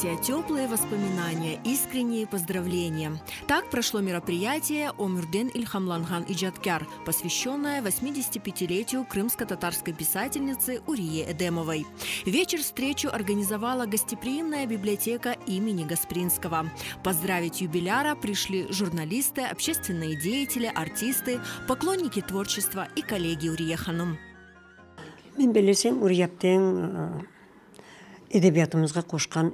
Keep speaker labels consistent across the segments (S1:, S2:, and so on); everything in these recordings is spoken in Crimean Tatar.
S1: Объятия, теплые воспоминания, искренние поздравления. Так прошло мероприятие «Ömürden ilhamlanğan icatkâr», посвященное 85-летию крымско-татарской писательницы Урие Эдемовой. Вечер-встречу организовала гостеприимная библиотека имени Гаспринского. Поздравить юбиляра пришли журналисты, общественные деятели, артисты, поклонники творчества и коллеги Урие hanım.
S2: Men bellesem, Uriye apteniñ edebiyatımızğa qoşqan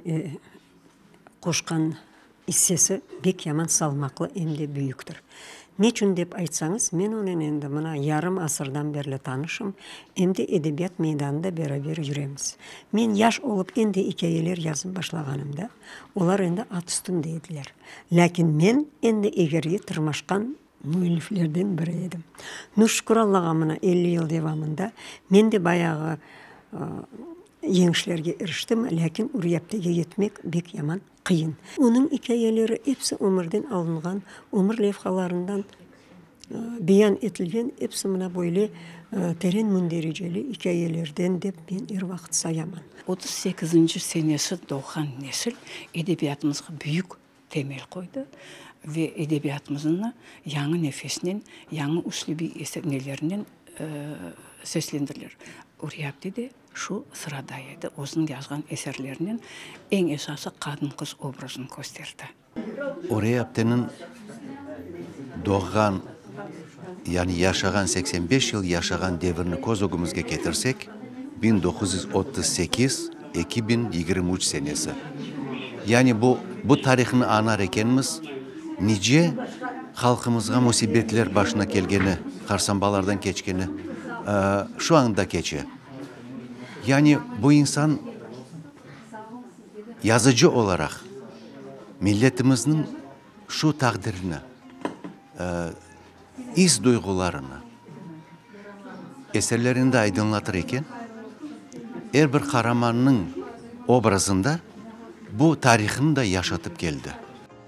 S2: qoşqan issesi bek yaman salmaqlı em de büyüktir. Neçün dep aytsañız, men onen endi mına yarım asırdan berli tanışım, em de edebiyat meydanında beraber yüremiz. Men yaş olıp endi ikâyeler yazıp başlağanımda, olar endi at üstünde ediler. Lâkin men endi egerge tırmaşqan Müelliflerden biri edim. Nu, şükür Allağa, mına 50 yıl devamında men de bayağı yeñişlerge iriştim, lâkin Uriye aptege yetmek bek yaman qıyın. Onıñ ikâyeleri episi ömürden alınğan, ömür levhalarından beyan etilgen, episi mına böyle teren mündericeli ikâyelerden dep men er vaqıt sayaman.
S3: 38-nci senesi doğğan nesil edebiyatımızğa büyük temel qoydı ve edebiyatımıznı yañı nefesnen, yañı üslübiy nelerinen seslendirdiler. Uriye apte de şu sırada edi, özüniñ yazğan eserlerinen eñ esası qadın-qız obrazını kösterdi.
S4: Uriye apteniñ doğğan, yani yaşağan, 85 yıl yaşağan devirini köz ögümizge ketirsek, 1938, 2023 senesi. Yani bu, bu tarihnı añar ekenmiz, nice halqımızğa musibetler başına kelgeni, qarsambalardan keçkeni şu anda keçe. Yani bu insan yazıcı olaraq milletimizniñ şu taqdirini, is-duyğularını eserlerinde aydınlatır eken, er bir qaramannıñ obrazında bu tarihnı da yaşatıp keldi.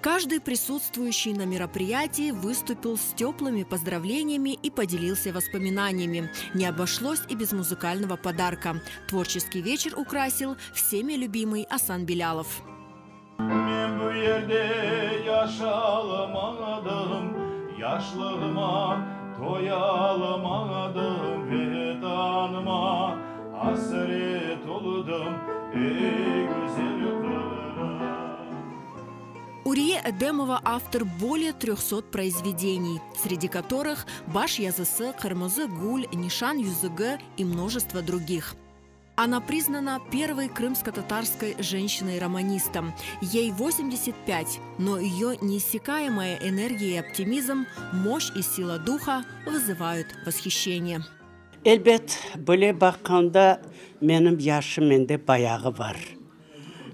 S1: Каждый присутствующий на мероприятии выступил с теплыми поздравлениями и поделился воспоминаниями. Не обошлось и без музыкального подарка. Творческий вечер украсил всеми любимый Асан Белялов.
S5: Men bu yerde yaşalmadım, Yaşlığıma toyalmadım, Vetanıma asret oldım, Ey güzel Qırım.
S1: Урие Эдемова – автор более 300 произведений, среди которых «Baş yazısı», «Qırmızı gül», «Nişan yüzügi» и множество других. Она признана первой крымско-татарской женщиной-романистом. Ей 85, но ее неиссякаемая энергия и оптимизм, мощь и сила духа вызывают восхищение.
S6: Elbet, böyle baqqanda menim yaşım endi bayağı bar.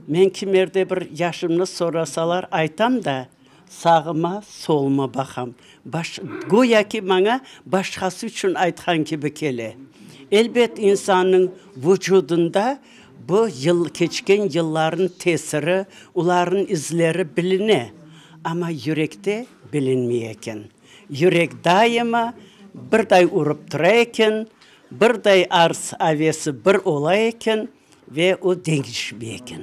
S6: Men kimerde bir yaşımnı sorasalar aytam da, sağıma, soluma baqam. Baş, güya ki maña başqası içün aytqan kibi kele. Elbet, insannıñ vucudında bu yıl, keçken yıllarnıñ tesiri, olarnıñ izleri biline, amma yürekte bilinmey eken. Yürek daima birday urıp tura eken, birday arz-avesi bir ola eken ve o deñişmey eken.